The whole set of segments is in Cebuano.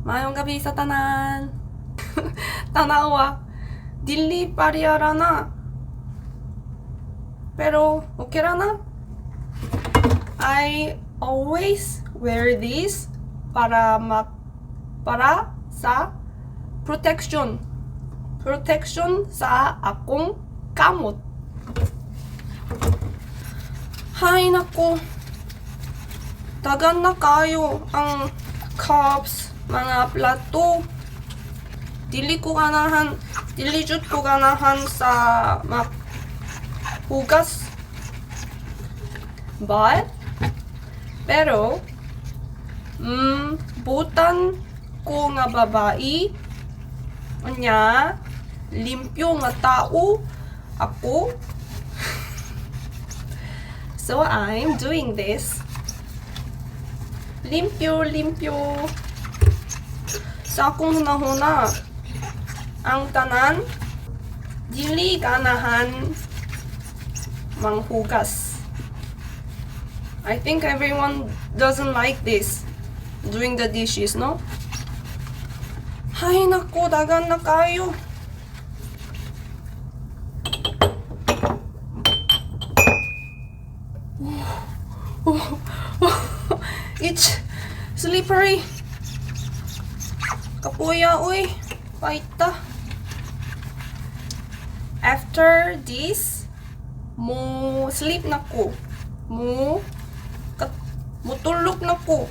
Maayong gabii sa tanan. Tanawa. Dili pareha ra na. Pero okay ra na. I always wear this para sa protection. Protection sa akong kamot. Hay nako. Daghan na kaayo ang cups, mga plato. Dili ko ganahan, dili jud ko ganahan sa maghugas. But, pero, buotan ko nga babae, unya, limpyo nga tao, ako. So I'm doing this. Limpyo, limpyo. Sa akong hunahuna, ang tanan, dili ganahan manghugas. I think everyone doesn't like this, doing the dishes, no? Hay nako, daghan na kaayo. It's slippery. Kapoya, uy. Paita. After this, mo sleep na ko. Mo tulog na ko.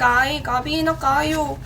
Kay, gabi na kaayo.